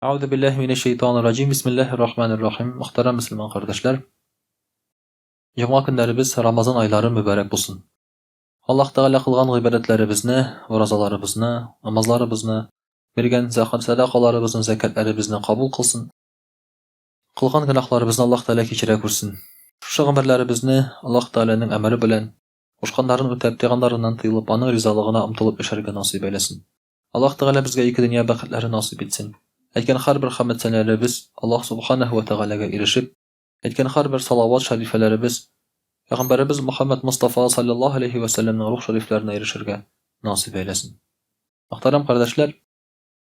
Әгъузу биллаһи минәш шәйтанир раҗим. Бисмиллаһир рахманир рахим. Мөхтәрәм мөселман кардәшләр, җомга көннәребез, Рамазан айлары мөбарәк булсын. Аллаһ Тәгалә кылган гыйбадәтләребезне, уразаларыбызны, намазларыбызны, биргән сәдакаларыбызны, зәкятләребезне кабул кылсын. Кылган гөнаһларыбызны Аллаһ Тәгалә кичерә күрсен. Шушы гомерләребезне Аллаһ Тәгаләнең әмере белән, кушканнарын үтәп, тыйганнарыннан тыелып, аның ризалыгына омтылып яшәргә насыйп әйләсен. Аллаһ Тәгалә безгә ике дөнья бәхетләре насыйп итсен. Әйткән һәрбер хәмд-сәнәләребез Аллаһ Субханәһү вә Тәгаләгә ирешеп, әйткән һәрбер салават шәрифәләребез Пәйгамбәребез Мөхәммәд Мостафа салләллаһу галәйһи вә сәлләмнең рух шәрифләренә ирешергә насыйп әйләсен. Мөхтәрәм кардәшләр,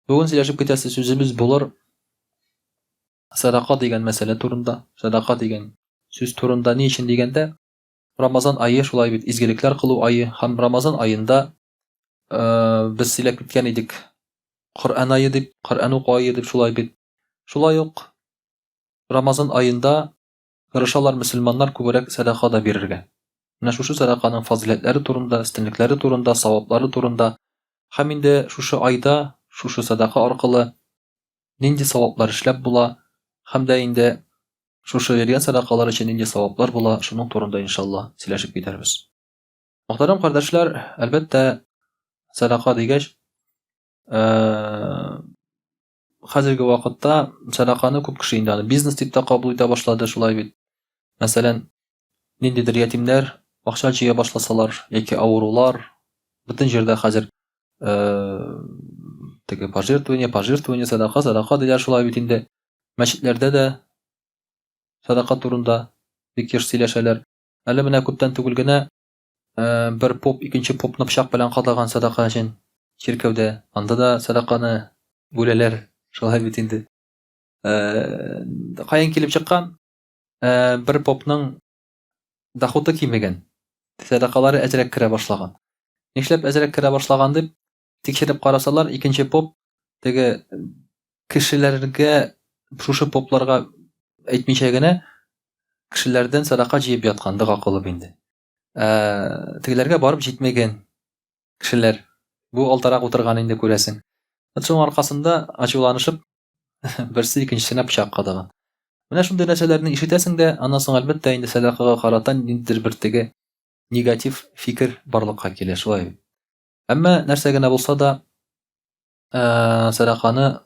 бүген сөйләшеп китәсе сүзебез булыр сәдака дигән мәсьәлә турында, сәдака дигән сүз турында. Ни өчен дигәндә, Рамазан ае шулай бит изгелекләр кылу ае һәм Рамазан аенда без сөйләп киткән идек Коръән ае дип, Коръән уку ае дип шулай бит. Шулай ук Рамазан аенда тырышалар мөселманнар күбрәк сәдака да бирергә. Менә шушы сәдаканың фазыйләтләре турында, өстенлекләре турында, саваплары турында һәм инде шушы айда шушы сәдака аркылы нинди саваплар эшләп була һәм дә инде шушы биргән сәдакалар өчен нинди саваплар була, шуның турында иншалла сөйләшеп китәрбез. Мөхтәрәм кардәшләр, әлбәттә, сәдака дигәч, хәзерге вакытта сәдаканы күп кеше инде аны бизнес дип тә кабул итә башлады, шулай бит. Мәсәлән, ниндидер ятимнәр акча җыя башласалар яки авырулар, бөтен җирдә хәзер теге пожертвование, пожертвование, сәдака, сәдака диләр шулай бит инде. Мәчетләрдә дә сәдака турында бик еш сөйләшәләр. Әле менә күптән түгел генә бер поп икенче попны пычак белән кадаган сәдака өчен чиркәүдә. Анда да сәдаканы бүләләр. Шулай бит инде. Каян килеп чыккан? Бер попның доходы кимегән. Сәдакалары әзрәк керә башлаган. Нишләп әзрәк керә башлаган дип тикшереп карасалар, икенче поп теге кешеләргә шушы попларга әйтмичә генә кешеләрдән садака җыеп яткан, дога кылып инде. Ә, тегеләргә барып җитмәгән кешеләр. Бу алдарак утырган инде күрәсең. Вот шуның аркасында ачуланышып берсе икенчесенә пычак кадаган. Менә шундый нәрсәләрне ишетәсең дә, аннан соң әлбәттә инде сәдакага карата ниндидер бер теге негатив фикер барлыкка килә, шулай бит. Әмма нәрсә генә булса да, сәдаканы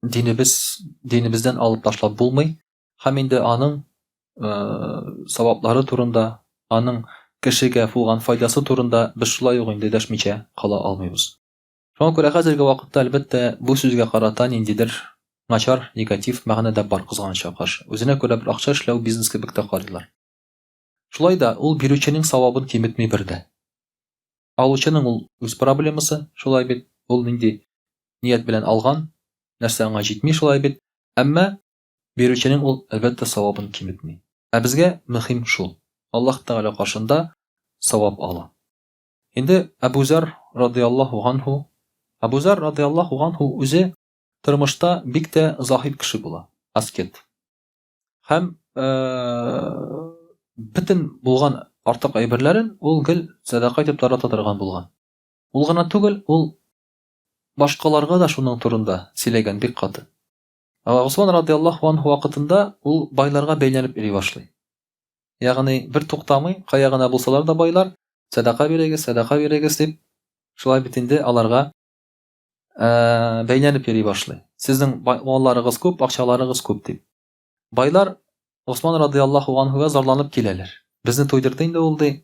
динебез динебездән алып ташлап булмый һәм инде аның саваплары турында, аның кешегә булган файдасы турында без шулай ук инде дәшмичә кала алмыйбыз. Шуңа күрә хәзерге вакытта, әлбәттә, бу сүзгә карата ниндидер начар, негатив мәгънә дә бар, кызганычка каршы. Үзенә күрә бер акча эшләү бизнес кебек тә карыйлар. Шулай да ул бирүченең савабын киметми бер дә. Алучының ул үз проблемасы, шулай бит, ул нинди ният белән алган, нәрсә аңа җитми, шулай бит. Әмма бирүченең ул, әлбәттә, савабын киметми. Ә безгә мөһим шул, Аллаһ Тәгалә каршында савап ала. Инде Әбу Зәр радыяллаһу ганһу, Әбу Зәр радыяллаһу ганһу үзе тормышта бик тә заһид кеше була, аскет. Һәм бөтен булган артык әйберләрен ул гел сәдака итеп тарата торган булган. Ул гына түгел, ул башкаларга да шуның турында сөйләгән бик каты. Ә Госман радиаллаһу анһу вакытында ул байларга бәйләнеп йөри башлый. Ягъни бер туктамый, кая гына булсалар да байлар, сәдака бирегез, сәдака бирегез дип, шулай бит инде аларга бәйләнеп йөри башлый. Сезнең малларыгыз күп, акчаларыгыз күп дип. Байлар Госман радиаллаһу анһуга зарланып киләләр. Безне туйдырды инде ул ди.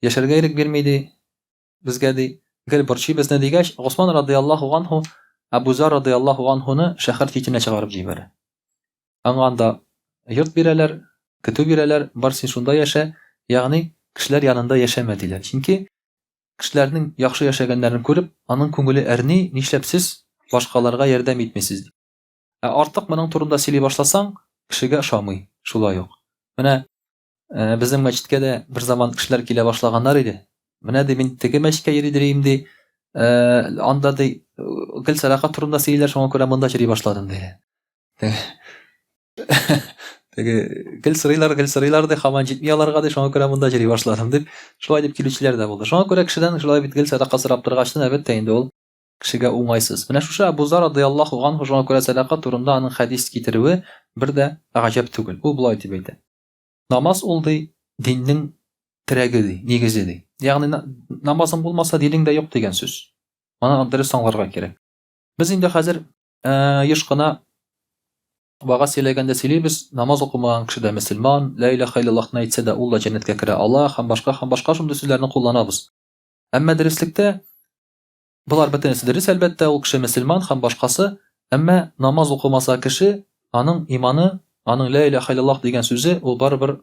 Яшәргә ирек бирми ди. Безгә ди. Гел борчый безне дигәч, Госман радиаллаһу анһу Әбу Зар радиаллаһу анһуны шәһәр читенә чыгарып җибәрә. Аңа анда йорт бирәләр, көтү бирәләр, бар син шунда яшә, ягъни кешеләр янында яшәмә диләр. Чөнки кешеләрнең яхшы яшәгәннәрен күреп, аның күңеле әрни, нишләп сез башкаларга ярдәм итмисез дип. Ә артык моның турында сөйли башласаң, кешегә ошамый, шулай ук. Менә э, безнең мәчеткә дә бер заман кешеләр килә башлаганнар иде. Менә ди, мин теге мәчеткә йөри дим ди. Э, анда ди, гел сәдака турында сөйлиләр, шуңа күрә монда йөри башладым ди. Теге гел сорыйлар, гел сорыйлар ди, һаман җитми аларга ди, шуңа күрә монда йөри башладым дип, шулай дип килүчеләр дә булды. Шуңа күрә кешедән шулай бит гел сәдака сорап торгачтын, әлбәттә инде ул. Кешегә уңайсыз. Менә шушы Әбу Зар радыяллаһу анһу шуңа күрә сәдака турында аның хәдис китерүе бер дә гаҗәп түгел. Ул болай дип әйтә. Намаз ул ди, диннең терәге ди, нигезе ди. Ягъни намазың булмаса, динең дә юк дигән сүз. Моны дөрес аңларга кирәк. Без инде хәзер еш кына вәгазь сөйләгәндә сөйлибез, намаз укымаган кеше дә мөселман, лә илаһа иллаллаһны әйтсә дә, ул да җәннәткә керә ала һәм башка һәм башка шундый сүзләрне кулланабыз. Әмма дөреслектә болар бөтенесе дөрес, әлбәттә, ул кеше мөселман һәм башкасы, әмма намаз укымаса кеше, аның иманы, аның лә илаһа иллаллаһ дигән сүзе ул барыбер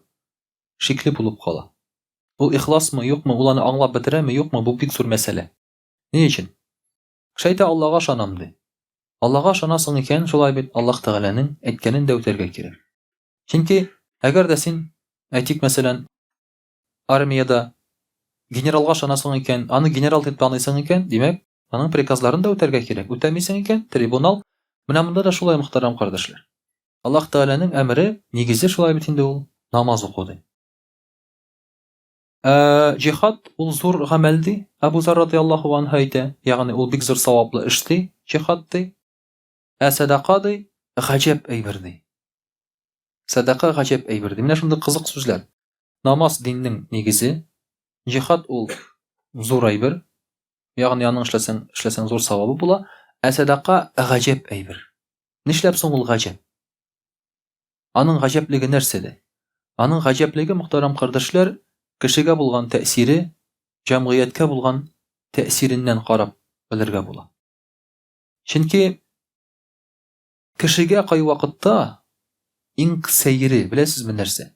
шикле булып кала. Ул ихласмы, юкмы, ул аны аңлап бетерәме, юкмы, бу бик зур мәсьәлә. Ни өчен? Кеше әйтә, Аллага ышанам, ди. Аллага ышанасың икән, шулай бит, Аллаһ Тәгаләнең әйткәнен дә үтәргә кирәк. Чөнки әгәр дә син, әйтик, мәсәлән, армиядә генералга ышанасың икән, аны генерал дип таныйсың икән, димәк, аның приказларын да үтәргә кирәк. Үтәмисең икән, трибунал. Менә монда да шулай, мөхтәрәм кардәшләр. Аллаһ Тәгаләнең әмере, нигезе шулай бит инде ул, намаз уку ди. Ә, җихад ул зур гамәл ди, Әбу Зар радиаллаһу анһу әйтә, ягъни ул бик зур саваплы эш ди, җихад ди. Ә сәдака ди, гаҗәп әйбер ди. Сәдака гаҗәп әйбер ди. Менә шундый кызык сүзләр. Намаз диннең нигезе, җихад ул зур әйбер, ягъни аның эшләсәң, эшләсәң зур савабы була, ә сәдака гаҗәп әйбер. Нишләп соң ул гаҗәп? Аның гаҗәплеге нәрсәдә? Аның гаҗәплеге, мөхтәрәм кардәшләр, кешегә булган тәэсире, җәмгыятькә булган тәэсиреннән карап белергә була. Чөнки кешегә кайвакытта иң сәере, беләсезме нәрсә?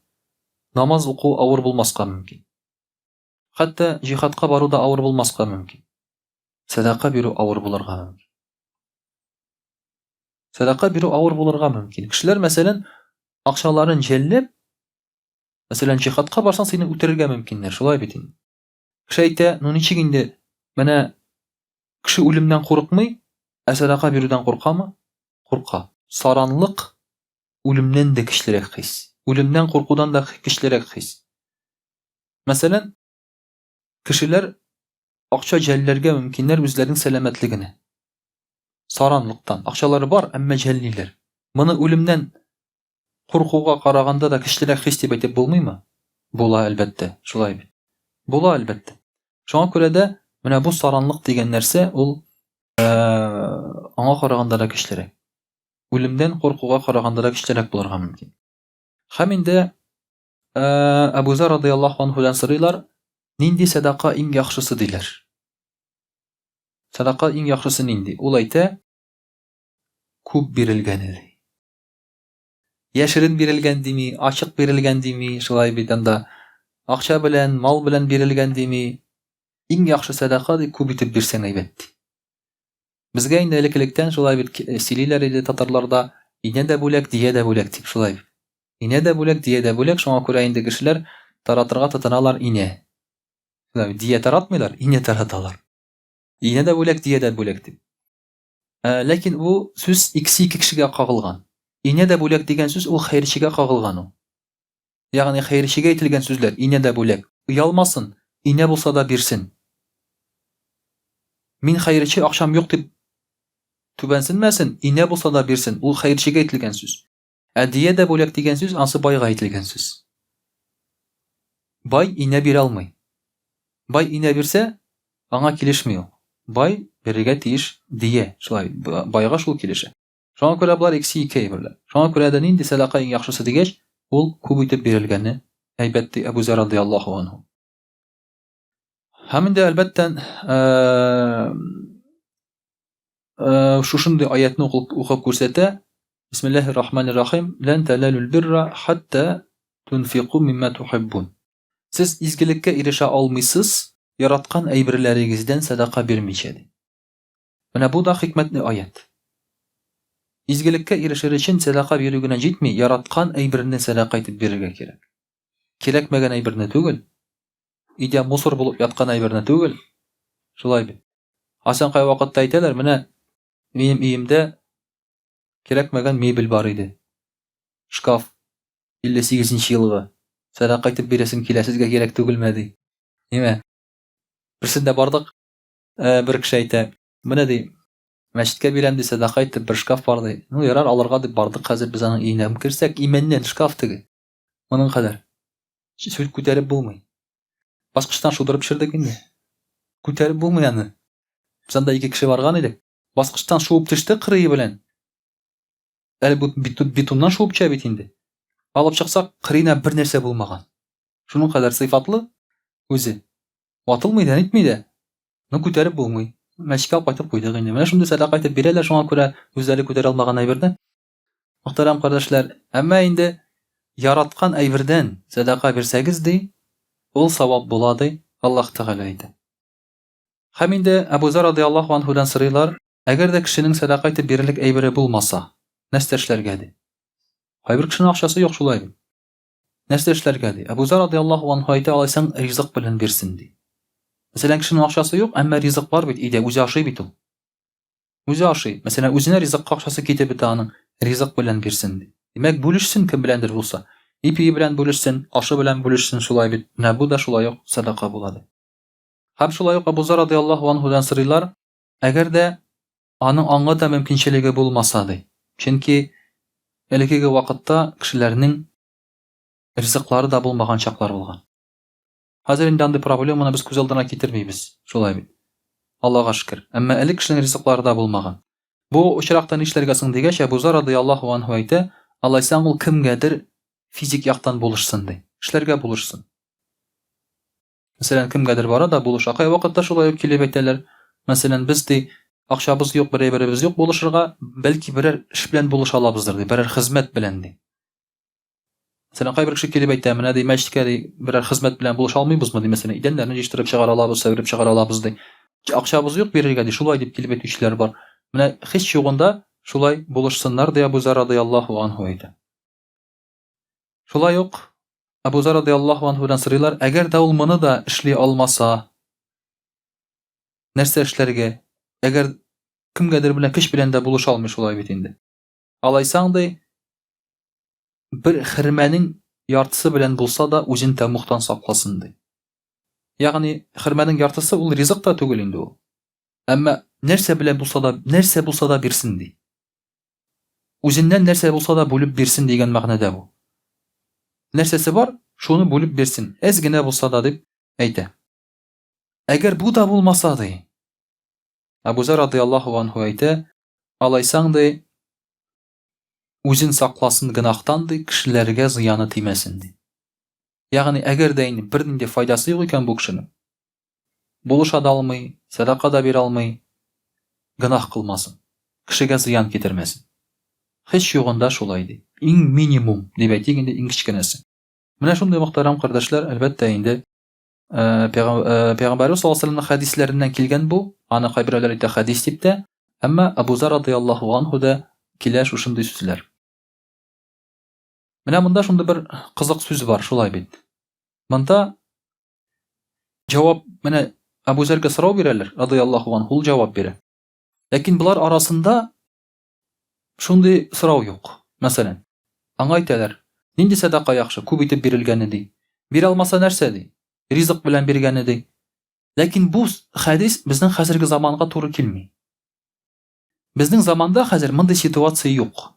Намаз уку авыр булмаска мөмкин. Хәтта җихадка бару да авыр булмаска мөмкин. Сәдака бирү авыр булырга мөмкин. Сәдака бирү авыр булырга мөмкин. Кешеләр, мәсәлән, акчаларын җәлләп, мәсәлән, җихадка барсаң, сине үтерергә мөмкиннәр, шулай бит инде. Кеше әйтә, ну ничек инде, менә кеше үлемнән курыкмый, ә сәдака бирүдән куркамы? Курка. Саранлык үлемнән дә көчлерәк хис. Үлемнән куркудан да көчлерәк хис. Мәсәлән, кешеләр акча җәлләргә мөмкиннәр үзләренең сәламәтлегенә. Саранлыктан. Акчалары бар, әмма җәллиләр. Моны үлемнән куркуга караганда да көчлерәк хис дип әйтеп булмыймы? Була, әлбәттә, шулай бит. Була, әлбәттә. Шуңа күрә дә менә бу саранлык дигән нәрсә ул аңа караганда да көчлерәк. Үлемнән куркуга караганда да көчлерәк булырга мөмкин. Һәм инде Әбу Зар радыяллаһу анһудан сорыйлар, нинди сәдака иң яхшысы диләр. Сәдака иң яхшысы нинди? Ул әйтә, күп бирелгәне ди. Яшерен бирелгән дими, ачык бирелгән дими, шулай бит анда. Акча белән, мал белән бирелгән дими. Иң яхшы сәдака ди, күп итеп бирсәң әйбәт ди. Безгә инде элек-электән шулай бит сөйлиләр иде татарларда, инә дә бүләк, дия дә бүләк дип, шулай бит. Инә дә бүләк, дия дә бүләк, шуңа күрә инде кешеләр таратырга тотыналар инә. Шулай бит, дия таратмыйлар, инә тараталар. Инә дә бүләк, дия дә бүләк дип. Ә, ләкин бу сүз икесе ике кешегә кагылган. Инә дә бүләк дигән сүз ул хәерчегә кагылган ул. Ягъни хәерчегә әйтелгән сүзләр, инә дә бүләк. Оялмасын, инә булса да бирсен. Мин хәерче, акчам юк дип түбәнсенмәсен, инә булса да бирсен. Ул хәерчегә әйтелгән сүз. Ә дия дә бүләк дигән сүз ансы байга әйтелгән сүз. Бай инә бирә алмый. Бай инә бирсә, аңа килешми ул. Бай бирергә тиеш дия, шулай, байга шул килешә. Шуңа күрә болар икесе ике әйберләр. Шуңа күрә дә нинди сәдака иң яхшысы дигәч, ул күп итеп бирелгәне әйбәт ди Әбу Зәр радыяллаһу анһу. Һәм инде әлбәттә, шушындый аятны укып күрсәтә. Бисмиллаһир рахманир рахим. Лән тәнәлүл бирра хатта тунфику мимма тухиббун. Сез изгелеккә ирешә алмыйсыз, яраткан әйберләрегездән сәдака бирмичә ди. Менә бу да хикмәтле аять. Изгелеккә ирешер өчен сәдака бирү генә җитми, яраткан әйберне сәдака итеп бирергә кирәк. Кирәкмәгән әйберне түгел, өйдә мусор булып яткан әйберне түгел. Шулай бит. Ә сен кайвакытта әйтәләр, менә минем өемдә кирәкмәгән мебель бар иде. Шкаф 58 нче елгы. Сәдака итеп бирәсем килә, сезгә кирәк түгелме ди. Ниме? Берсендә бардык, бер кеше әйтә. Менә ди, мәчеткә бирәм ди, сәдака итеп бер шкаф бар ди. Ну, ярар, алырга дип бардык хәзер без аның өенә. Керсәк, имәннән шкаф теге. Моның кадәр. Сүз күтәреп булмый. Баскычтан шудырып төшердек инде. Күтәреп булмый аны. Без анда ике кеше барган идек. Баскычтан шуып төште кырые белән. Әле бу бетоннан шуып төшә бит инде. Алып чыксак, кырыена бер нәрсә булмаган. Шуның кадәр сыйфатлы үзе. Ватылмый да, нитми дә. Ну, күтәреп булмый. Мәчкә алып кайтып куйдык инде. Менә шундый сәдака итеп бирәләр, шуңа күрә үзләре күтәрә алмаган әйберне. Мөхтәрәм кардәшләр, әмма инде яраткан әйбердән сәдака бирсәгез, ди, ул савап була, ди, Аллаһ Тәгалә әйтә. Һәм инде Әбу Зәр радыяллаһу анһудан сорыйлар, әгәр дә кешенең сәдака итеп бирерлек әйбере булмаса, нәрсә эшләргә, ди. Кайбер кешенең акчасы юк шулай бит. Нәрсә эшләргә, ди. Әбу Зәр радыяллаһу анһу әйтә, алайсаң ризык белән бирсен, ди. Мәсәлән, кешенең акчасы юк, әмма ризык бар бит өйдә, үзе ашый бит ул. Үзе ашый. Мәсәлән, үзенә ризыкка акчасы китеп бетә аның, ризык белән бирсен, ди. Димәк, бүлешсен кем беләндер булса. Ипие белән бүлешсен, ашы белән бүлешсен, шулай бит. Менә бу да шулай ук сәдака була, ди. Һәм шулай ук Әбу Зәр радыяллаһу анһудан сорыйлар, әгәр дә аның аңа да мөмкинчелеге булмаса, ди. Чөнки элеккеге вакытта кешеләрнең ризыклары да булмаган чаклар булган. Хәзер инде андый проблеманы без күз алдына китермибез, шулай бит. Аллага шөкер. Әмма элек кешенең ризыклары да булмаган. Бу очракта нишләргә соң дигәч, Әбу Зар радыяллаһу анһу әйтә, алайсаң ул кемгәдер физик яктан булышсын, ди. Эшләргә булышсын. Мәсәлән, кемгәдер бара да булыша. Кайвакытта шулай ук килеп әйтәләр. Мәсәлән, без ди, акчабыз юк, бер әйберебез юк булышырга, бәлки берәр эш белән булыша алабыздыр ди, берәр хезмәт белән ди. Мәсәлән, кайбер кеше килеп әйтә, менә ди, мәчеткә ди, берәр хезмәт белән булыша алмыйбызмы ди, мәсәлән, идәннәрне җыештырып чыгара алабыз, себереп чыгара алабыз ди. Акчабыз юк бирергә ди, шулай дип килеп әйтүчеләр бар. Менә һич югында шулай булышсыннар ди Абу Зар радыяллаһу анһу әйтә. Шулай ук Абу Зар радыяллаһу анһудан сорыйлар, әгәр дә ул моны да эшли алмаса, нәрсә эшләргә? Әгәр кемгәдер белән көч белән дә булыша алмый шулай бит инде. Алайсаң ди, бер хөрмәнең яртысы белән булса да үзен тәмугтан сакласын ди. Ягъни хөрмәнең яртысы ул ризык та түгел инде ул. Әмма нәрсә белән булса да, нәрсә булса да бирсен ди. Үзеннән нәрсә булса да бүлеп бирсен дигән мәгънәдә бу. Нәрсәсе бар, шуны бүлеп бирсен, әз генә булса да дип әйтә. Әгәр бу да булмаса ди, Әбу Зәр радыяллаһу анһу әйтә, алайсаң ди, үзен сакласын гөнаһтан ди, кешеләргә зыяны тимәсен ди. Ягъни, әгәр дә инде бернинди файдасы юк икән бу кешенең, булыша да алмый, сәдака да бирә алмый, гөнаһ кылмасын, кешегә зыян китермәсен. Һич югында шулай ди. Иң минимум, дип әйтик инде, иң кечкенәсе. Менә шундый мөхтәрәм кардәшләр, әлбәттә инде, э, э, Пәйгамбәрбез саллаллаһу алейһи вәсәлләмнең хәдисләреннән килгән бу, аны кайберәүләр әйтә хәдис дип тә, әмма Абу Зар радыяллаһу анһу да килә шушындый сүзләр. Менә монда шундый бер кызык сүз бар, шулай бит. Монда җавап менә Әбу Зәргә сорау бирәләр, радыяллаһу анһу, ул җавап бирә. Ләкин болар арасында шундый сорау юк. Мәсәлән, аңа әйтәләр, нинди сәдака яхшы, күп итеп бирелгәне ди. Бирә алмаса нәрсә ди? Ризык белән биргәне ди. Ләкин бу хәдис безнең хәзерге заманга туры килми. Безнең заманда хәзер мондый ситуация юк.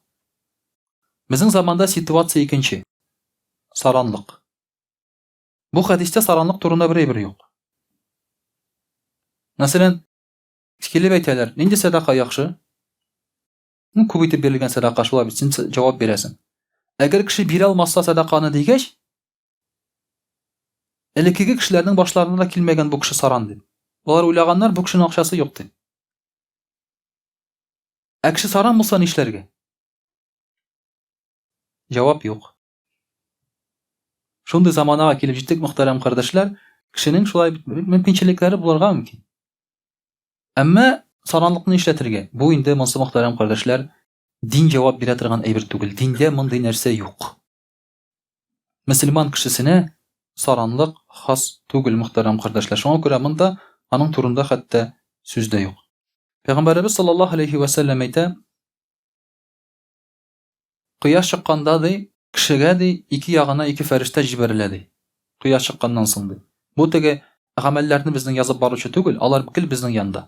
Безнең заманда ситуация икенче. Саранлык. Бу хәдистә саранлык турында бер әйбер юк. Мәсәлән, килеп әйтәләр, нинди сәдака яхшы? Ну, күп итеп бирелгән сәдака шулай бит, син җавап бирәсең. Әгәр кеше бирә алмаса сәдаканы дигәч, элеккеге кешеләрнең башларына да килмәгән бу кеше саран дип. Алар уйлаганнар, бу кешенең акчасы юк дип. Ә кеше саран булса нишләргә? Җавап юк. Шундый заманага килеп җиттек, мөхтәрәм кардәшләр, кешенең шулай мөмкинчелекләре булырга мөмкин. Әмма саранлыкны нишләтергә? Бу инде монсы мөхтәрәм кардәшләр, дин җавап бирә торган әйбер түгел. Диндә мондый нәрсә юк. Мөселман кешесенә саранлык хас түгел, мөхтәрәм кардәшләр. Шуңа күрә монда аның турында хәтта сүз дә юк. Пәйгамбәребез саллаллаһу алейхи вә сәлләм әйтә, Кояш чыкканда ди, кешегә ди, ике ягына ике фәрештә җибәрелә ди. Кояш чыкканнан соң ди. Бу теге гамәлләрне безнең язып баручы түгел, алар гел безнең янда.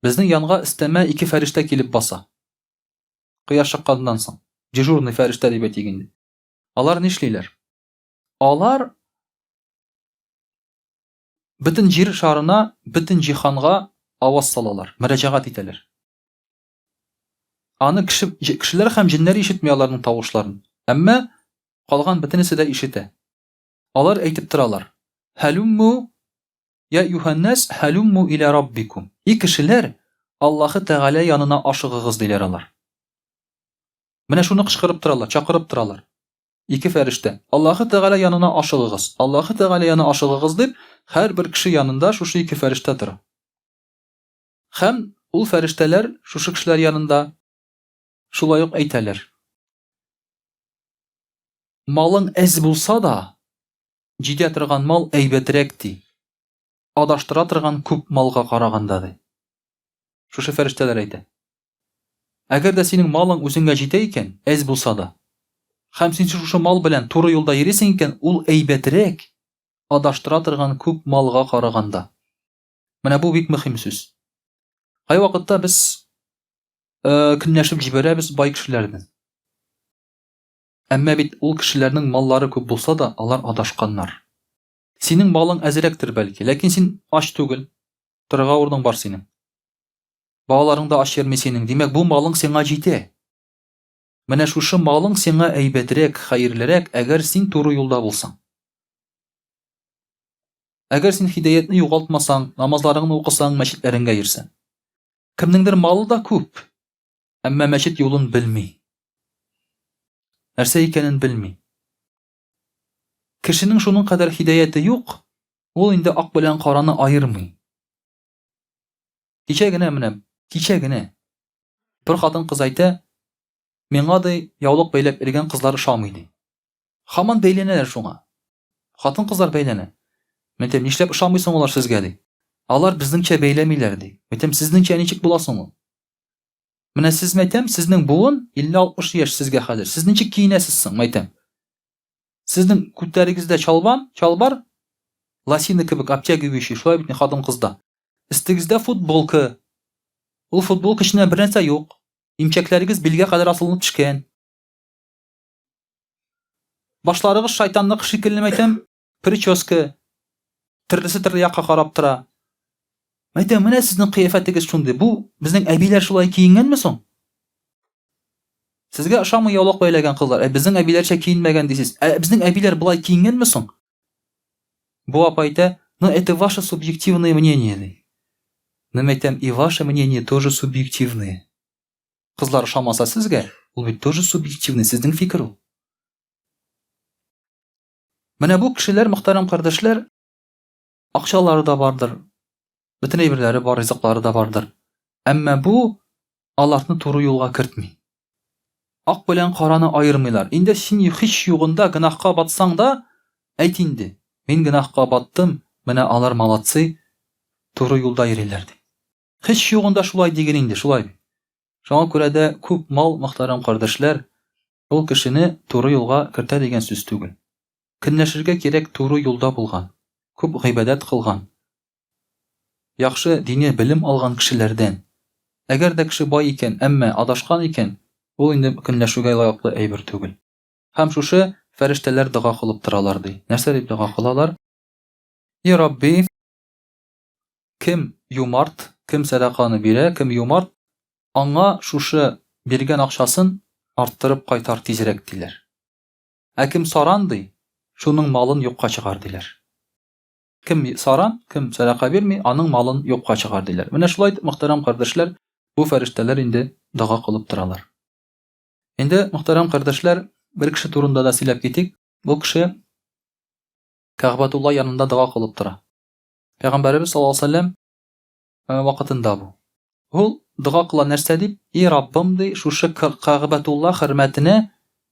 Безнең янга өстәмә ике фәрештә килеп баса. Кояш чыкканнан соң. Дежурный фәрештә дип әйтик инде. Алар нишлиләр? Алар бөтен җир шарына, бөтен җиһанга аваз салалар, мөрәҗәгать итәләр. Аны кеше, кешеләр һәм җеннәр ишетми аларның тавышларын. Әмма калган бөтенесе дә ишетә. Алар әйтеп торалар. Хәлүмму я юһәннәс хәлүмму иля раббикум. И кешеләр, Аллаһы Тәгалә янына ашыгыгыз диләр алар. Менә шуны кычкырып торалар, чакырып торалар. Ике фәрештә, Аллаһы Тәгалә янына ашыгыгыз, Аллаһы Тәгалә янына ашыгыгыз дип, һәрбер кеше янында шушы ике фәрештә тора. Һәм ул фәрештәләр шушы кешеләр янында шулай ук әйтәләр. Малың әз булса да, җитә торган мал әйбәтрәк ди. Адаштыра торган күп малга караганда ди. Шушы фәрештәләр әйтә. Әгәр дә синең малың үзеңә җитә икән, әз булса да, һәм син шушы мал белән туры юлда йөрисең икән, ул әйбәтрәк адаштыра торган күп малга караганда. Менә бу бик мөһим сүз. Кайвакытта без э, көнләшеп җибәрәбез бай кешеләрдән. Әмма бит ул кешеләрнең маллары күп булса да, алар адашканнар. Синең малың әзрәктер бәлки, ләкин син ач түгел. Торырга урының бар синең. Балаларың да ач йөрми синең. Димәк, бу малың сиңа җитә. Менә шушы малың сиңа әйбәтрәк, хәерлерәк, әгәр син туры юлда булсаң. Әгәр син һидәятне югалтмасаң, намазларыңны укысаң, мәчетләреңгә йөрсәң. Кемнеңдер малы да күп, әмма мәчет юлын белми. Нәрсә икәнен белми. Кешенең шуның кадәр һидәяте юк, ул инде ак белән караны аермый. Кичә генә менә, кичә генә бер хатын-кыз әйтә, миңа ди, яулык бәйләп йөргән кызлар ошамый ди. Һаман бәйләнәләр шуңа. Хатын-кызлар бәйләнә. Мин әйтәм, нишләп ошамый соң алар сезгә ди. Алар безнеңчә бәйләмиләр ди. Мин әйтәм, сезнеңчә ничек була соң ул? Менә сез мәйтәм, сезнең буын 50-60 яшь сезгә хәзер. Сез ничек киенәсез соң, мәйтәм. Сезнең күтләрегездә чалбан, чалбар, лосина кебек обтягивающий, шулай бит хатын-кызда. Өстегездә футболка. Ул футболка эченнән бернәрсә юк. Имчәкләрегез билгә кадәр асылынып төшкән. Башларыгыз шайтанныкы шикелле мәйтәм, прическа төрлесе төрле якка карап тора. Мәйтәм, менә сезнең кыяфәтегез шундый. Бу безнең әбиләр шулай киенгәнме соң? Сезгә ошамый яулык бәйләгән кызлар, ә безнең әбиләрчә киенмәгән дисез. Ә безнең әбиләр болай киенгәнме соң? Бу апа әйтә, ну это ваше субъективное мнение, ди. Ну, мәйтәм, и ваше мнение тоже субъективное. Кызлар ошамаса сезгә, ул бит тоже субъективный, сезнең фикер ул. Менә бу кешеләр, мөхтәрәм кардәшләр, акчалары да бардыр, бөтен әйберләре бар, ризыклары да бардыр. Әмма бу аларны туры юлга кертми. Ак белән караны аермыйлар. Инде син һич югында гөнаһка батсаң да, әйт инде, мин гөнаһка баттым, менә алар молодцы, туры юлда йөриләр дип. Һич югында шулай диген инде, шулай бит. Шуңа күрә дә күп мал, мөхтәрәм кардәшләр, ул кешене туры юлга кертә дигән сүз түгел. Көнләшергә кирәк туры юлда булган, күп гыйбадәт кылган, яхшы дини белем алган кешеләрдән. Әгәр дә кеше бай икән, әмма адашкан икән, ул инде көнләшүгә лаеклы әйбер түгел. Һәм шушы фәрештәләр дога кылып торалар, ди. Нәрсә дип дога кылалар? И Рабби, Кем юмарт, кем сәдаканы бирә, кем юмарт, аңа шушы биргән акчасын арттырып кайтар тизрәк, диләр. Ә кем саран, ди, шуның малын юкка чыгар, диләр. Кем саран, кем сәдака бирми, аның малын юкка чыгар, диләр. Менә шулай итеп, мөхтәрәм кардәшләр, бу фәрештәләр инде дога кылып торалар. Инде, мөхтәрәм кардәшләр, бер кеше турында да сөйләп китик. Бу кеше Кәгъбәтулла янында дога кылып тора. Пәйгамбәребез саллаллаһу алейһи вәсәлләм э, вакытында бу. Ул дога кыла нәрсә дип? И Раббым ди, шушы Кәгъбәтулла хөрмәтенә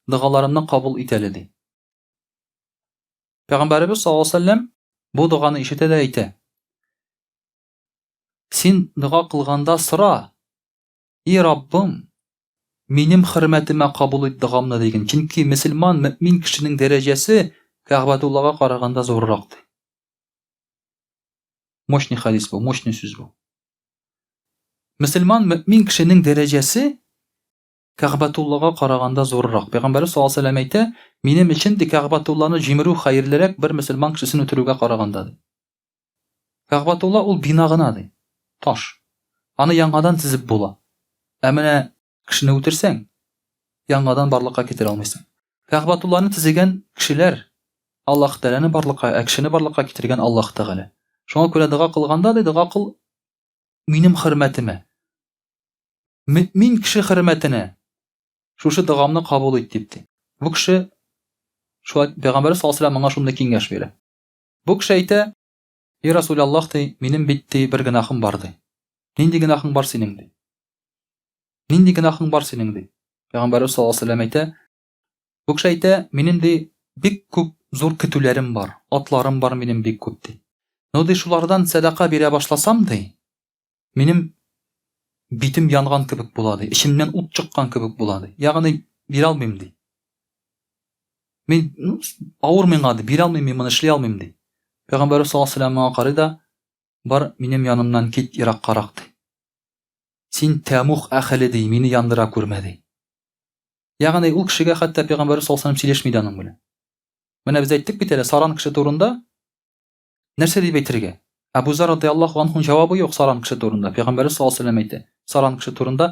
догаларымны кабул ит әле ди. Пәйгамбәребез саллаллаһу алейһи вәсәлләм бу доганы ишетә дә әйтә. Син дога кылганда сора, И Раббым, минем хөрмәтемә кабул ит догамны, диген, чөнки мөселман, мөэмин кешенең дәрәҗәсе Кәгъбәтуллага караганда зуррак, ди. Мощный хәдис бу, мощный сүз бу. Мөселман мөэмин кешенең дәрәҗәсе Кәгъбәтуллага караганда зуррак. Пәйгамбәребез саллаллаһу алейһи ва сәлләм әйтә, минем өчен, ди, Кәгъбәтулланы җимерү хәерлерәк бер мөселман кешесен үтерүгә караганда, ди. Кәгъбәтулла ул бина гына, ди. Таш. Аны яңадан төзеп була. Ә менә кешене үтерсәң, яңадан барлыкка китерә алмыйсың. Кәгъбәтулланы төзегән кешеләр Аллаһ Тәгаләне барлыкка, ә кешене барлыкка китергән Аллаһ Тәгалә. Шуңа күрә дога кылганда, ди, дога кыл минем хөрмәтемә. Мөэмин кеше хөрмәтенә шушы догамны кабул ит дип ди. Бу кеше шулай пәйгамбәр саллаллаһу алейһи моңа шундый киңәш бирә. Бу кеше әйтә, "И Расулаллаһ ди, минем бит ди бер гөнаһым бар ди. Нинди гөнаһың бар синең ди? Нинди гөнаһың бар синең ди? Пәйгамбәр саллаллаһу алейһи әйтә, бу кеше әйтә, минем ди бик күп зур көтүләрем бар, атларым бар минем бик күп ди. Но ди шулардан сәдака бирә башласам ди, Минем битем янган кебек була, ди. Эчемнән ут чыккан кебек була, ди. Ягъни бирә алмыйм, ди. Мин ну, авыр миңа, ди, бирә алмыйм, мин моны эшли алмыйм, ди. Пәйгамбәрбез саллаллаһу алейһи вәсәлләм моңа карый да, бар минем янымнан кит ераккарак, ди. Син тәмух әхеле, ди, мине яндыра күрмә, ди. Ягъни ул кешегә хәтта пәйгамбәрбез саллаллаһу алейһи вәсәлләм сөйләшми дә аның белән. Менә без әйттек бит әле саран кеше турында, Нәрсә дип әйтергә? Әбу Зар радыяллаһу анһуның җавабы юк саран кеше турында. Пәйгамбәребез саллаллаһу алейһи ва сәлләм әйтә, саран кеше турында,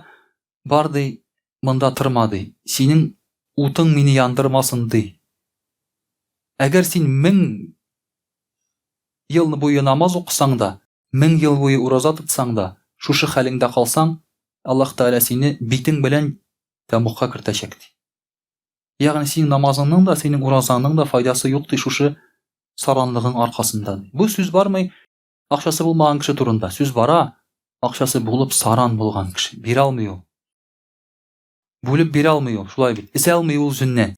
бар ди, монда торма ди. Синең утың мине яндырмасын ди. Әгәр син 1000 ел буе намаз укысаң да, 1000 ел буе ураза тотсаң да, шушы хәлеңдә калсаң, Аллаһ Тәгалә сине битең белән тәмугка кертәчәк ди. Ягъни синең намазыңның да, синең уразаңның да файдасы юк ди шушы саранлыгың аркасында. Бу сүз бармый акчасы булмаган кеше турында. Сүз бара акчасы булып саран булган кеше. Бирә алмый ул. Бүлеп бирә алмый ул, шулай бит. Эсә алмый ул үзеннән.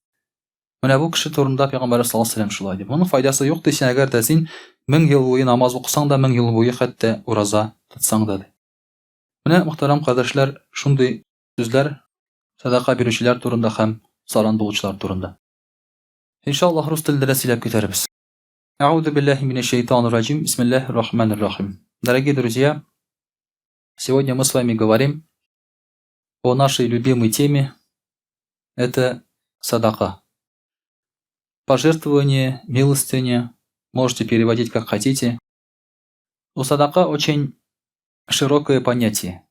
Менә бу кеше турында Пәйгамбәр саллаллаһу алейһи вәсәлләм шулай ди. Моның файдасы юк дисең, әгәр дә син 1000 ел буе намаз укысаң да, 1000 ел буе хәтта ураза тотсаң да. Менә, мөхтәрәм кардәшләр, шундый сүзләр сәдака бирүчеләр турында һәм саран булучылар турында. Иншаллаһ, рус телендә дә сөйләп китәрбез. Әгъузу биллаһи минәш шайтанир раҗим. Бисмиллаһир рахманир рахим. Дорогие друзья, сегодня мы с вами говорим о нашей любимой теме. Это садака. Пожертвование, милостыня, можете переводить как хотите. У садака очень широкое понятие.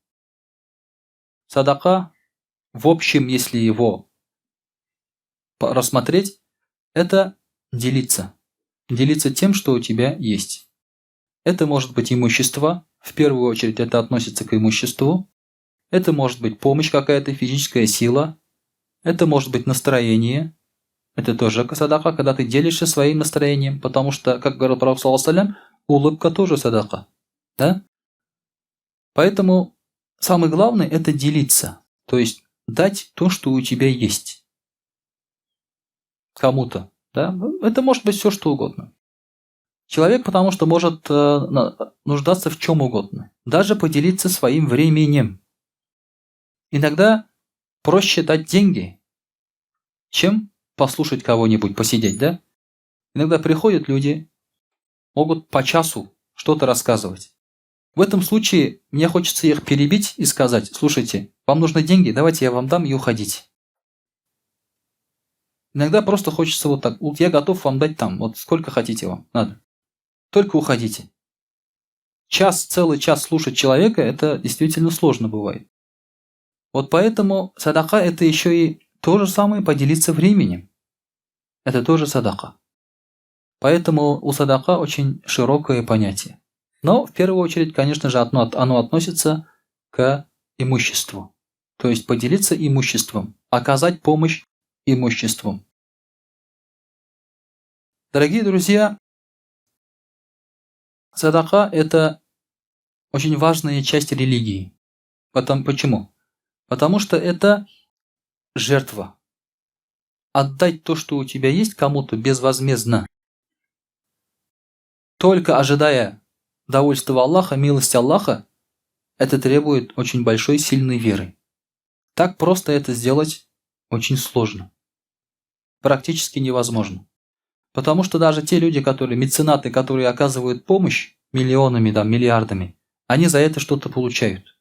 Садака, в общем, если его рассмотреть, это делиться. Делиться тем, что у тебя есть. Это может быть имущество, в первую очередь это относится к имуществу. Это может быть помощь какая-то, физическая сила. Это может быть настроение. Это тоже садака, когда ты делишься своим настроением, потому что, как говорил Пророк, саллаллаху улыбка тоже садака. Да? Поэтому самое главное – это делиться. То есть дать то, что у тебя есть. Кому-то. Да? Это может быть все, что угодно. Человек, потому что может нуждаться в чем угодно. Даже поделиться своим временем. Иногда проще дать деньги, чем послушать кого-нибудь, посидеть, да? Иногда приходят люди, могут по часу что-то рассказывать. В этом случае мне хочется их перебить и сказать, слушайте, вам нужны деньги, давайте я вам дам и уходите. Иногда просто хочется вот так, вот я готов вам дать там, вот сколько хотите вам надо. Только уходите. Час, целый час слушать человека, это действительно сложно бывает. Вот поэтому садака это еще и то же самое поделиться временем. Это тоже садака. Поэтому у садака очень широкое понятие. Но в первую очередь, конечно же, оно относится к имуществу. То есть поделиться имуществом, оказать помощь имуществом. Дорогие друзья, садака – это очень важная часть религии. Потом, почему? Потому что это жертва. Отдать то, что у тебя есть, кому-то безвозмездно. Только ожидая довольства Аллаха, милости Аллаха, это требует очень большой сильной веры. Так просто это сделать очень сложно. Практически невозможно. Потому что даже те люди, которые, меценаты, которые оказывают помощь миллионами, да, миллиардами, они за это что-то получают.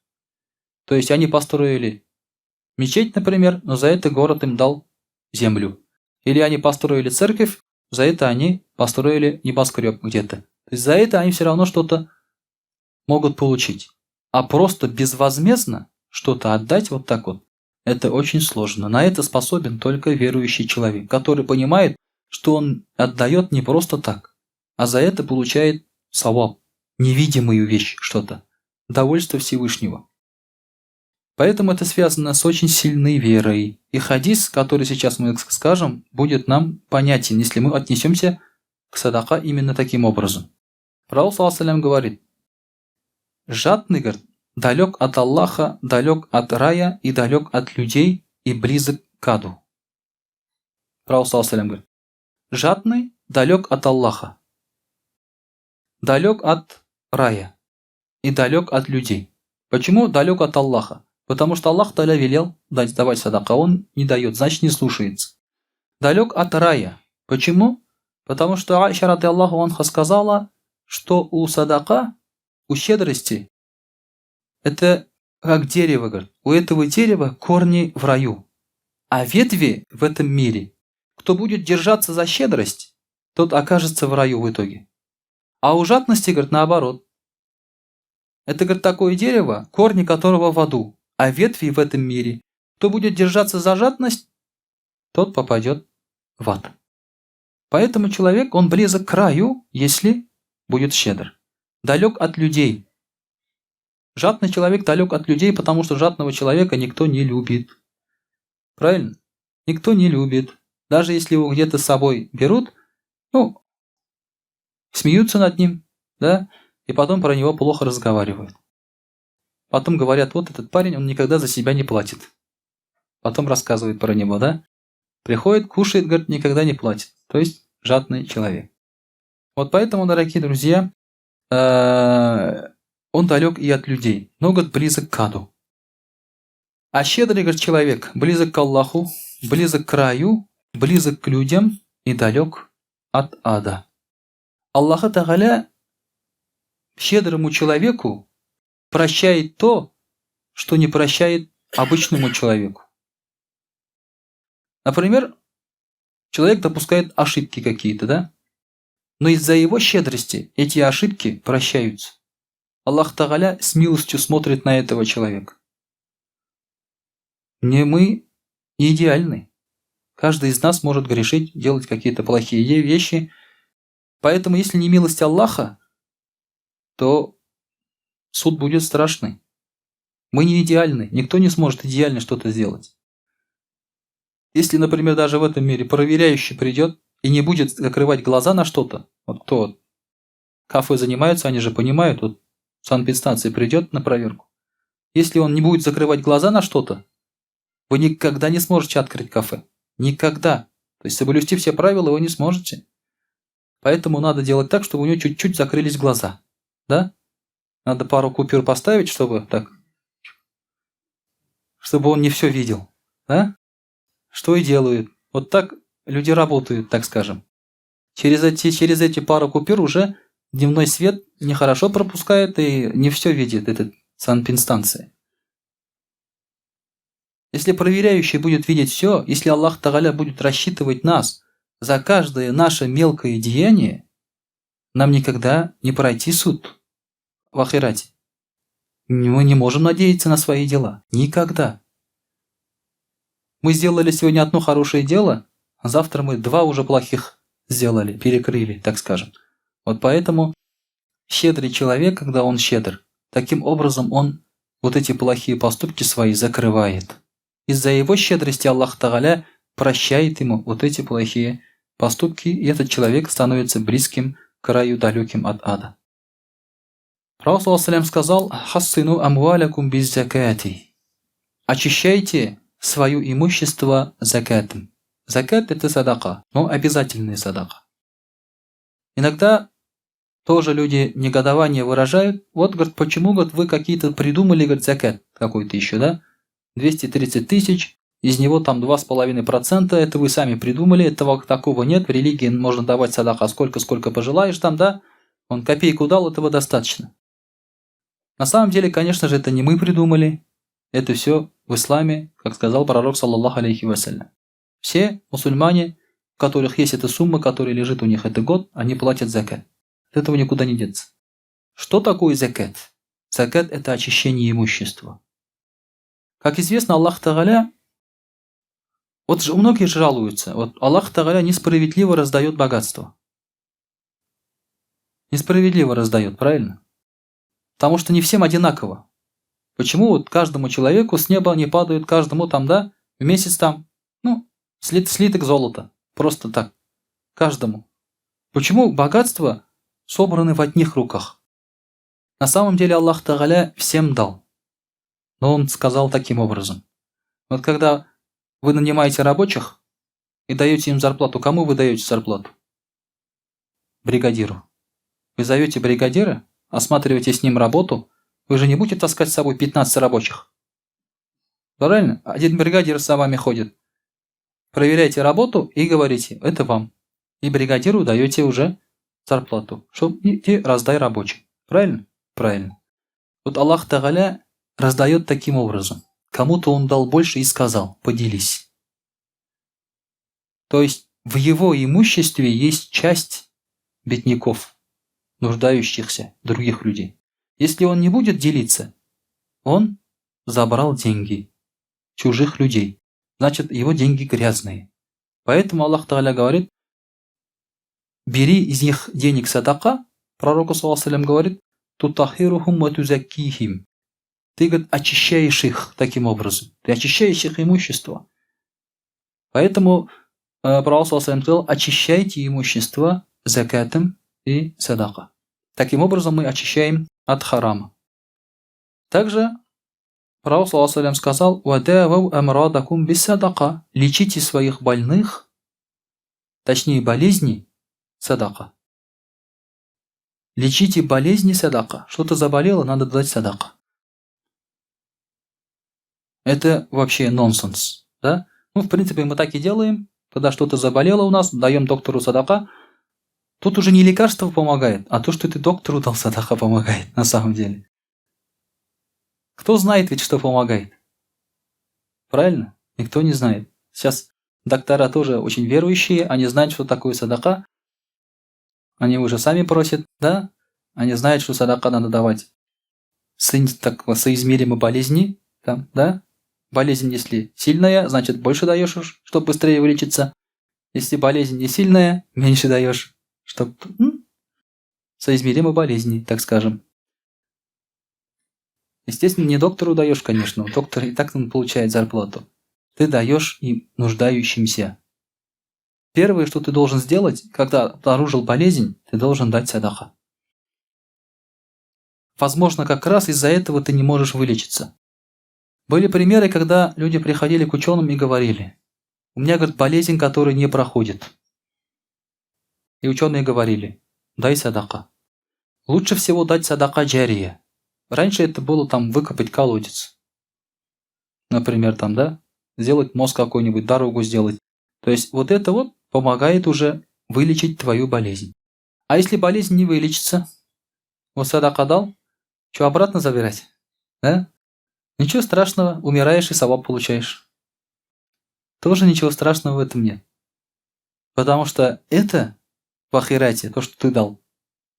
То есть они построили мечеть, например, но за это город им дал землю. Или они построили церковь, за это они построили небоскреб где-то. То есть за это они все равно что-то могут получить. А просто безвозмездно что-то отдать вот так вот, это очень сложно. На это способен только верующий человек, который понимает, что он отдает не просто так, а за это получает саваб, невидимую вещь что-то, довольство Всевышнего. Поэтому это связано с очень сильной верой. И хадис, который сейчас мы скажем, будет нам понятен, если мы отнесемся к садака именно таким образом. Пророк صلى الله говорит: жадный, говорит, далек от Аллаха, далек от рая и далек от людей и близок к аду. Пророк صلى الله говорит: жадный далек от Аллаха, далек от рая и далек от людей. Почему далек от Аллаха? Потому что Аллах تعالى велел давать садака, он не дает, значит, не слушается. Далек от рая. Почему? Потому что Айша رضي الله عنها сказала, что у садака, у щедрости, это как дерево, говорит. У этого дерева корни в раю, а ветви в этом мире. Кто будет держаться за щедрость, тот окажется в раю в итоге. А у жадности, говорит, наоборот. Это, говорит, такое дерево, корни которого в аду, а ветви в этом мире. Кто будет держаться за жадность, тот попадет в ад. Поэтому человек, он близок к раю, если будет щедр. Далек от людей. Жадный человек далек от людей, потому что жадного человека никто не любит. Правильно? Никто не любит. Даже если его где-то с собой берут, ну, смеются над ним, да, и потом про него плохо разговаривают. Потом говорят: вот этот парень, он никогда за себя не платит. Потом рассказывают про него, да? Приходит, кушает, говорит, никогда не платит. То есть жадный человек. Вот поэтому, дорогие друзья, он далек и от людей, но, говорит, близок к аду. А щедрый, говорит, человек близок к Аллаху, близок к раю, близок к людям и далек от ада. Аллах Тәгалә щедрому человеку прощает то, что не прощает обычному человеку. Например, человек допускает ошибки какие-то, да? Но из-за его щедрости эти ошибки прощаются. Аллах Тәгалә с милостью смотрит на этого человека. Не мы не идеальны. Каждый из нас может грешить, делать какие-то плохие вещи. Поэтому, если не милость Аллаха, то суд будет страшный. Мы не идеальны, никто не сможет идеально что-то сделать. Если, например, даже в этом мире проверяющий придет и не будет закрывать глаза на что-то, вот кто вот кафе занимаются, они же понимают, вот санэпидстанция придет на проверку. Если он не будет закрывать глаза на что-то, вы никогда не сможете открыть кафе. Никогда. То есть соблюсти все правила вы не сможете. Поэтому надо делать так, чтобы у него чуть-чуть закрылись глаза. Да? Надо пару купюр поставить, чтобы так, чтобы он не все видел. Да? Что и делают. Вот так люди работают, так скажем. Через эти пару купюр уже дневной свет нехорошо пропускает и не все видит этот санэпидстанции. Если проверяющий будет видеть все, если Аллах Тәгалә будет рассчитывать нас за каждое наше мелкое деяние, нам никогда не пройти суд в ахирате. Мы не можем надеяться на свои дела. Никогда. Мы сделали сегодня одно хорошее дело, а завтра мы два уже плохих сделали, перекрыли, так скажем. Вот поэтому щедрый человек, когда он щедр, таким образом он вот эти плохие поступки свои закрывает. Из-за его щедрости Аллах Тәгалә прощает ему вот эти плохие поступки, и этот человек становится близким к раю, далеким от ада. Пророк صلى сказал: «حصنوا أموالكم بالزكاة». Очищайте свое имущество закатом. Закат – это садака, но обязательная садака. Иногда тоже люди негодование выражают. Вот, говорит, почему, говорит, вы какие-то придумали, говорит, закат какой-то еще, да? 230 тысяч, из него там 2,5%, это вы сами придумали, этого такого нет, в религии можно давать садака сколько, сколько пожелаешь там, да? Он копейку дал, этого достаточно. На самом деле, конечно же, это не мы придумали. Это все в исламе, как сказал пророк, саллаллаху алейхи вассалям. Все мусульмане, у которых есть эта сумма, которая лежит у них это год, они платят закят. От этого никуда не деться. Что такое закят? Закят – это очищение имущества. Как известно, Аллах Тагаля, вот же многие жалуются, вот Аллах Тагаля несправедливо раздает богатство. Несправедливо раздает, правильно? Потому что не всем одинаково. Почему вот каждому человеку с неба не падают, каждому там, да, в месяц там, ну, слиток золота. Просто так. Каждому. Почему богатства собраны в одних руках? На самом деле Аллах Тагаля всем дал. Но Он сказал таким образом. Вот когда вы нанимаете рабочих и даете им зарплату, кому вы даете зарплату? Бригадиру. Вы зовете бригадира, осматриваете с ним работу, вы же не будете таскать с собой 15 рабочих. Правильно? Один бригадир с вами ходит. Проверяйте работу и говорите, это вам. И бригадиру даете уже зарплату, чтобы идти раздай рабочим. Правильно? Правильно. Вот Аллах Тагаля раздает таким образом. Кому-то он дал больше и сказал, поделись. То есть в его имуществе есть часть бедняков, нуждающихся, других людей. Если он не будет делиться, он забрал деньги чужих людей. Значит, его деньги грязные. Поэтому Аллах Тагаля говорит, бери из них денег садака, пророку саллаллаху говорит, تطهرهم وتزكيهم. Ты, говорит, очищаешь их таким образом. Ты очищаешь их имущество. Поэтому пророк саллаллаху сказал, очищайте имущество закатом и садака. Таким образом мы очищаем от харама. Также пророк саллаллаху сказал, «وداووا أمراضكم بالصدقة». Лечите своих больных, точнее болезни, садака. Лечите болезни садака. Что-то заболело, надо дать садака. Это вообще нонсенс. Да? Ну, в принципе, мы так и делаем. Когда что-то заболело у нас, даем доктору садака. Тут уже не лекарство помогает, а то, что ты доктору дал садака, помогает на самом деле. Кто знает ведь, что помогает? Правильно? Никто не знает. Сейчас доктора тоже очень верующие, они знают, что такое садака. Они уже сами просят, да? Они знают, что садака надо давать. Так, соизмеримо болезни, там, да? Болезнь, если сильная, значит больше даешь, чтобы быстрее вылечиться. Если болезнь не сильная, меньше даешь, чтобы соизмеримо болезни, так скажем. Естественно, не доктору даешь, конечно, доктор и так он получает зарплату. Ты даешь им нуждающимся. Первое, что ты должен сделать, когда обнаружил болезнь, ты должен дать садака. Возможно, как раз из-за этого ты не можешь вылечиться. Были примеры, когда люди приходили к ученым и говорили, у меня, говорит, болезнь, которая не проходит. И ученые говорили, дай садака. Лучше всего дать садака джария. Раньше это было там выкопать колодец. Например, там, да, сделать мост какой-нибудь, дорогу сделать. То есть вот это вот помогает уже вылечить твою болезнь. А если болезнь не вылечится, вот садака дал, что обратно забирать? Да? Ничего страшного, умираешь и саваб получаешь. Тоже ничего страшного в этом нет. Потому что это в ахирате, то, что ты дал,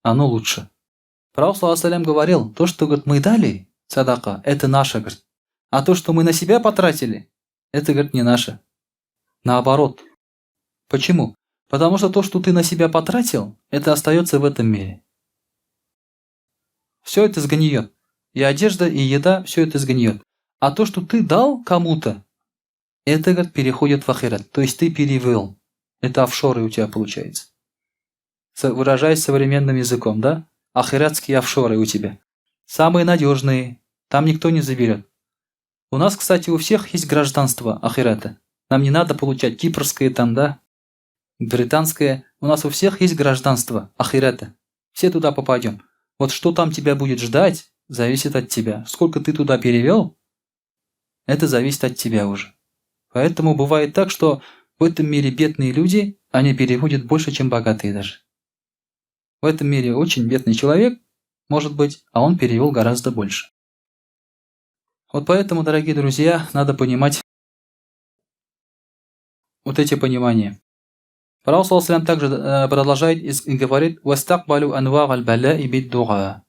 оно лучше. Пророк саллаллаху говорил, то, что, говорит, мы дали, садака, это наше, говорит. А то, что мы на себя потратили, это, говорит, не наше. Наоборот. Почему? Потому что то, что ты на себя потратил, это остается в этом мире. Все это сгниет. И одежда, и еда, все это сгниет. А то, что ты дал кому-то, это, говорит, переходит в ахират. То есть ты перевел. Это офшоры у тебя получается. Выражаясь современным языком, да? Ахиратские офшоры у тебя. Самые надежные. Там никто не заберет. У нас, кстати, у всех есть гражданство ахирата. Нам не надо получать кипрское там, да, британское. У нас у всех есть гражданство ахирата. Все туда попадем. Вот что там тебя будет ждать, зависит от тебя. Сколько ты туда перевел, это зависит от тебя уже. Поэтому бывает так, что в этом мире бедные люди, они переводят больше, чем богатые даже. В этом мире очень бедный человек, может быть, а он перевел гораздо больше. Вот поэтому, дорогие друзья, надо понимать вот эти понимания. Пророк саллаллаху также продолжает и говорит: «Вастакбалю анвар аль-балаи биддуа».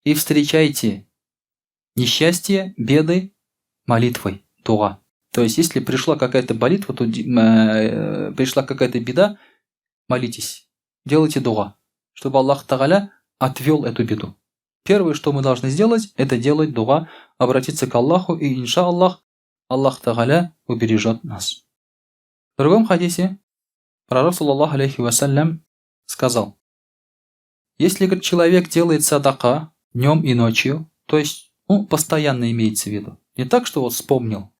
И встречайте несчастье, беды молитвой, дуа. То есть, если пришла какая-то молитва, то пришла какая-то беда, молитесь, делайте дуа, чтобы Аллах Тагаля отвел эту беду. Первое, что мы должны сделать, это делать дуа, обратиться к Аллаху, и, инша Аллах, Аллах Тагаля убережет нас. В другом хадисе пророк, саллаллаху алейхи вассалям, сказал: если, говорит, человек делает садака днем и ночью, то есть, ну, постоянно имеется в виду, не так, что вот вспомнил,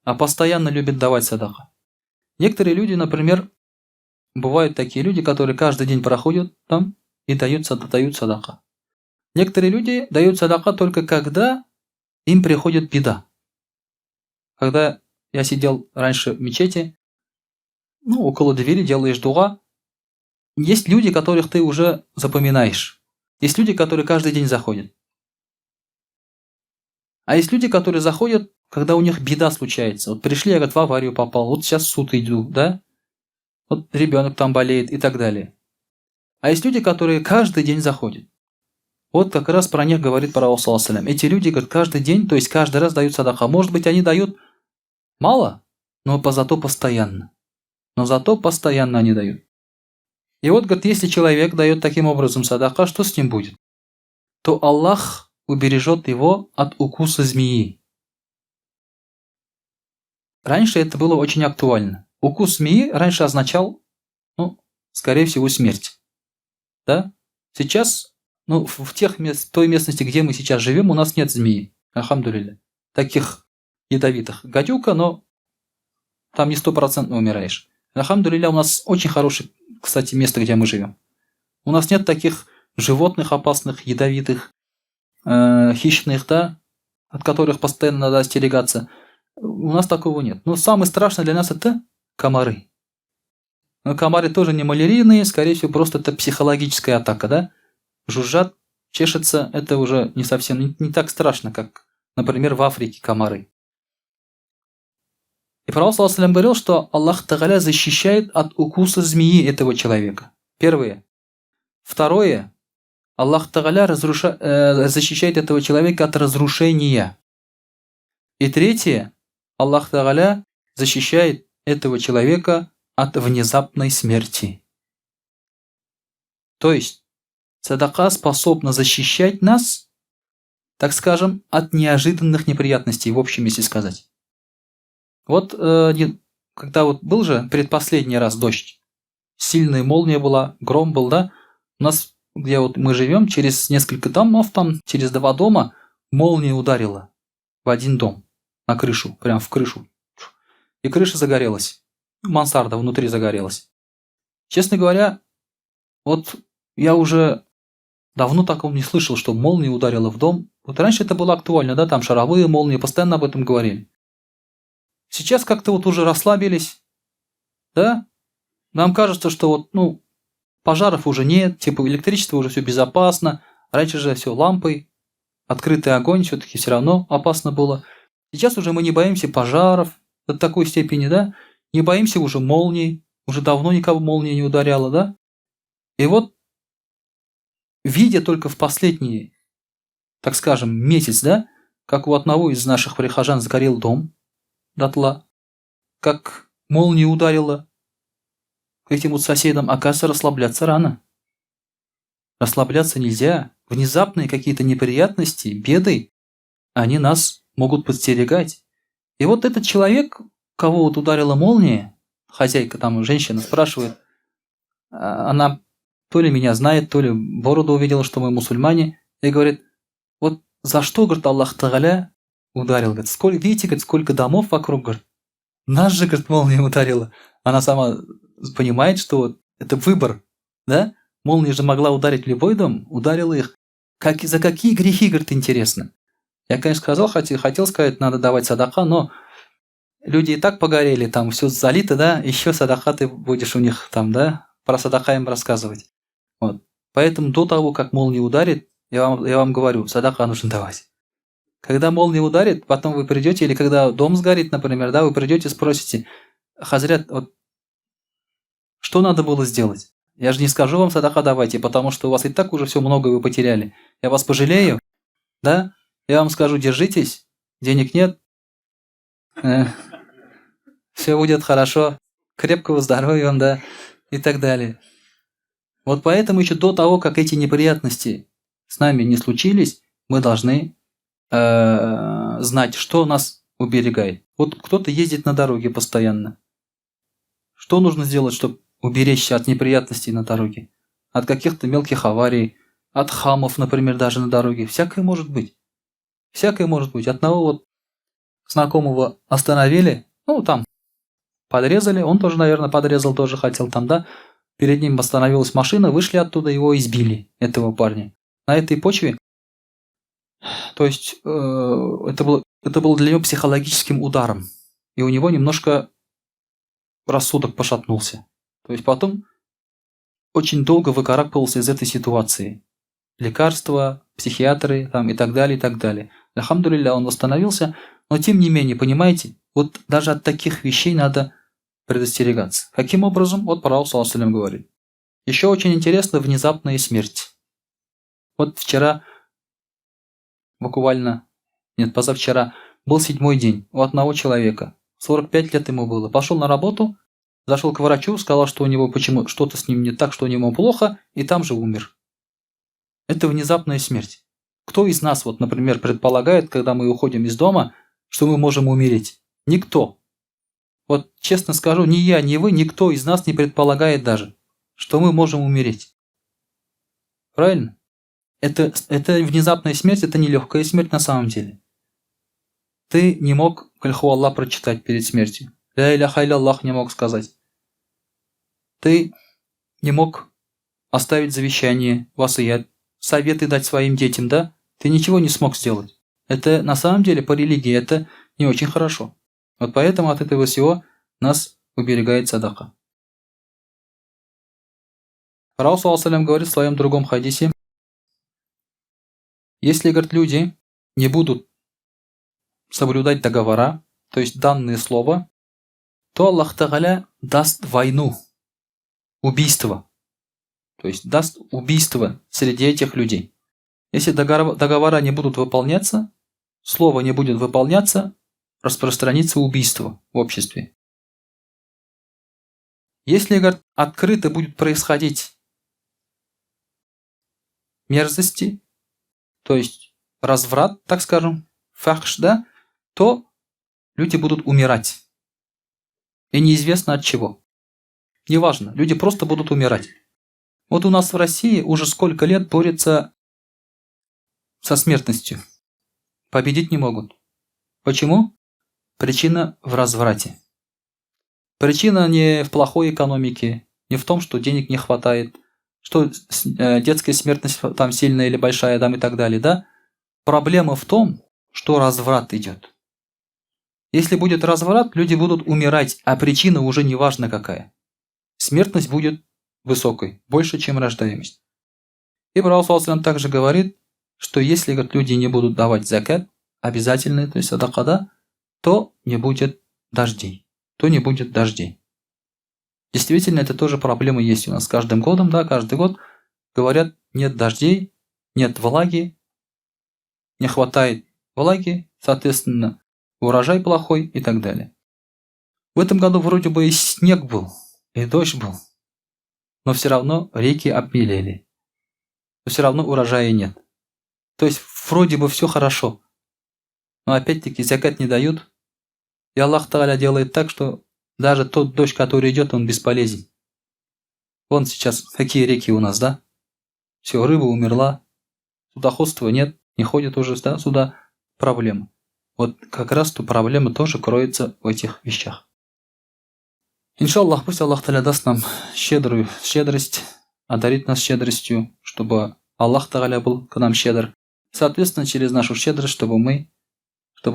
а постоянно любит давать садака. Некоторые люди, например, бывают такие люди, которые каждый день проходят там и дают садака. Некоторые люди дают садака только когда им приходит беда. Когда я сидел раньше в мечети, ну, около двери делаешь дуа, есть люди, которых ты уже запоминаешь. Есть люди, которые каждый день заходят. А есть люди, которые заходят, когда у них беда случается. Вот пришли, я, говорит, в аварию попал, вот сейчас в суд иду, да? Вот ребенок там болеет и так далее. А есть люди, которые каждый день заходят. Вот как раз про них говорит пророк, саллаллаху. Эти люди, говорят, каждый день, то есть каждый раз дают садака. Может быть, они дают мало, но зато постоянно. Но зато постоянно они дают. И вот, говорит, если человек дает таким образом садака, что с ним будет? То Аллах убережет его от укуса змеи. Раньше это было очень актуально. Укус змеи раньше означал, ну, скорее всего, смерть. Да? Сейчас, ну, в той местности, где мы сейчас живем, у нас нет змеи. Альхамдулилля. Таких ядовитых. Гадюка, но там не стопроцентно умираешь. Альхамдулилля, у нас очень хорошее, кстати, место, где мы живем. У нас нет таких животных опасных, ядовитых, хищных, да, от которых постоянно надо остерегаться. У нас такого нет. Но самое страшное для нас это комары. Но комары тоже не малярийные, скорее всего, просто это психологическая атака, да? Жужжат, чешется, это уже не совсем, не так страшно, как, например, в Африке комары. И пророк, саллаллаху алейхи говорил, что Аллах Тагаля защищает от укуса змеи этого человека. Первое. Второе. Аллах Тагаля защищает этого человека от разрушения. И третье. Аллах Тагаля защищает этого человека от внезапной смерти. То есть, садака способна защищать нас, так скажем, от неожиданных неприятностей, в общем, если сказать. Вот когда вот был же предпоследний раз дождь, сильная молния была, гром был, да? У нас, где вот мы живем, через несколько домов, там, через 2 дома, молния ударила в один дом, на крышу, прям в крышу. И крыша загорелась, мансарда внутри загорелась. Честно говоря, вот я уже давно такого не слышал, что молния ударила в дом. Вот раньше это было актуально, да, там шаровые молнии, постоянно об этом говорили. Сейчас как-то вот уже расслабились, да? Нам кажется, что вот, ну, пожаров уже нет, типа электричество уже все безопасно. Раньше же все лампой, открытый огонь все-таки все равно опасно было. Сейчас уже мы не боимся пожаров до такой степени, да? Не боимся уже молний, уже давно никого молния не ударяла, да? И вот, видя только в последний, так скажем, месяц, да, как у одного из наших прихожан сгорел дом дотла, как молния ударила к этим вот соседям, оказывается, расслабляться рано. Расслабляться нельзя. Внезапные какие-то неприятности, беды, они нас могут подстерегать. И вот этот человек, кого вот ударила молния, хозяйка там, женщина, спрашивает, она то ли меня знает, то ли бороду увидела, что мы мусульмане, и говорит, вот за что, говорит, Аллах Тагаля ударил, говорит, сколько, видите, говорит, сколько домов вокруг, говорит, нас же, говорит, молния ударила. Она сама понимает, что вот это выбор, да? Молния же могла ударить любой дом, ударила их. За какие грехи, говорит, интересно. Я, конечно, сказал, хотел сказать, надо давать садака, но люди и так погорели, там все залито, да, еще садака ты будешь у них там, да, про садака им рассказывать. Вот. Поэтому до того, как молния ударит, я вам говорю, садака нужно давать. Когда молния ударит, потом вы придете, или когда дом сгорит, например, да, вы придете, спросите, хазрят, вот что надо было сделать? Я же не скажу вам садака давайте, потому что у вас и так уже все много вы потеряли. Я вас пожалею, да? Я вам скажу, держитесь, денег нет, все будет хорошо, крепкого здоровья вам, да, и так далее. Вот поэтому еще до того, как эти неприятности с нами не случились, мы должны знать, что нас уберегает. Вот кто-то ездит на дороге постоянно. Что нужно сделать, чтобы уберечься от неприятностей на дороге? От каких-то мелких аварий, от хамов, например, даже на дороге. Всякое может быть. Всякое может быть. Одного вот знакомого остановили, ну там подрезали, он тоже, наверное, подрезал, тоже хотел там, да. Перед ним остановилась машина, вышли оттуда, его избили, этого парня. На этой почве, то есть это было для него психологическим ударом. И у него немножко рассудок пошатнулся. То есть потом очень долго выкарабкивался из этой ситуации. Лекарства, психиатры там, и так далее, и так далее. الحمد لله, он восстановился, но тем не менее, понимаете, вот даже от таких вещей надо предостерегаться. Каким образом? Вот Пророк صلى الله говорит. Еще очень интересно внезапная смерть. Вот вчера, буквально, нет, позавчера, был седьмой день у одного человека. 45 лет ему было. Пошел на работу, зашел к врачу, сказал, что у него почему что-то с ним не так, что у него плохо, и там же умер. Это внезапная смерть. Кто из нас, вот, например, предполагает, когда мы уходим из дома, что мы можем умереть? Никто. Вот честно скажу, ни я, ни вы, никто из нас не предполагает даже, что мы можем умереть. Правильно? Это внезапная смерть, это нелегкая смерть на самом деле. Ты не мог قل هو الله прочитать перед смертью. لا إله إلا الله не мог сказать. Ты не мог оставить завещание, васыять, советы дать своим детям, да? Ты ничего не смог сделать. Это на самом деле по религии это не очень хорошо. Вот поэтому от этого всего нас уберегает садака. Пророк صلى говорит в своем другом хадисе, если, говорит, люди не будут соблюдать договора, то есть данные слова, то Аллах تعالى даст войну, убийство. То есть даст убийство среди этих людей. Если договора не будут выполняться, слово не будет выполняться, распространится убийство в обществе. Если, говорит, открыто будет происходить мерзости, то есть разврат, так скажем, فحش, да, то люди будут умирать. И неизвестно от чего. Неважно, люди просто будут умирать. Вот у нас в России уже сколько лет борются со смертностью. Победить не могут. Почему? Причина в разврате. Причина не в плохой экономике, не в том, что денег не хватает, что детская смертность там сильная или большая, там и так далее, да? Проблема в том, что разврат идет. Если будет разврат, люди будут умирать, а причина уже не важна какая. Смертность будет высокой, больше, чем рождаемость. И Пророк также говорит, что если, говорит, люди не будут давать закят, обязательный, то есть садака, да, то не будет дождей. То не будет дождей. Действительно, это тоже проблема есть у нас. Каждым годом, да, каждый год говорят, нет дождей, нет влаги, не хватает влаги, соответственно, урожай плохой и так далее. В этом году вроде бы и снег был, и дождь был, но все равно реки обмелели. Но все равно урожая нет. То есть вроде бы все хорошо, но опять-таки закят не дают. И Аллах تعالى делает так, что даже тот дождь, который идет, он бесполезен. Вон сейчас какие реки у нас, да? Все, рыба умерла, судоходства нет, не ходит уже, да, сюда. Проблема. Вот как раз ту проблема тоже кроется в этих вещах. إن شاء الله, пусть Аллах تعالى даст нам щедрую щедрость, одарит нас щедростью, чтобы Аллах تعالى был к нам щедр. Соответственно, через нашу щедрость, чтобы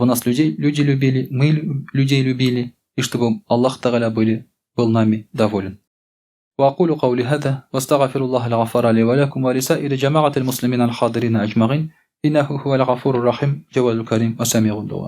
нас люди любили, мы людей любили, и чтобы Аллах تعالى был нами доволен. وأقول قولي هذا واستغفر الله الغفار لي ولكم ولسائر جماعة المسلمين الحاضرين أجمعين. Иннәһу һуәл гафурур рахим, җәвадул карим, вә сәмигуд дуа.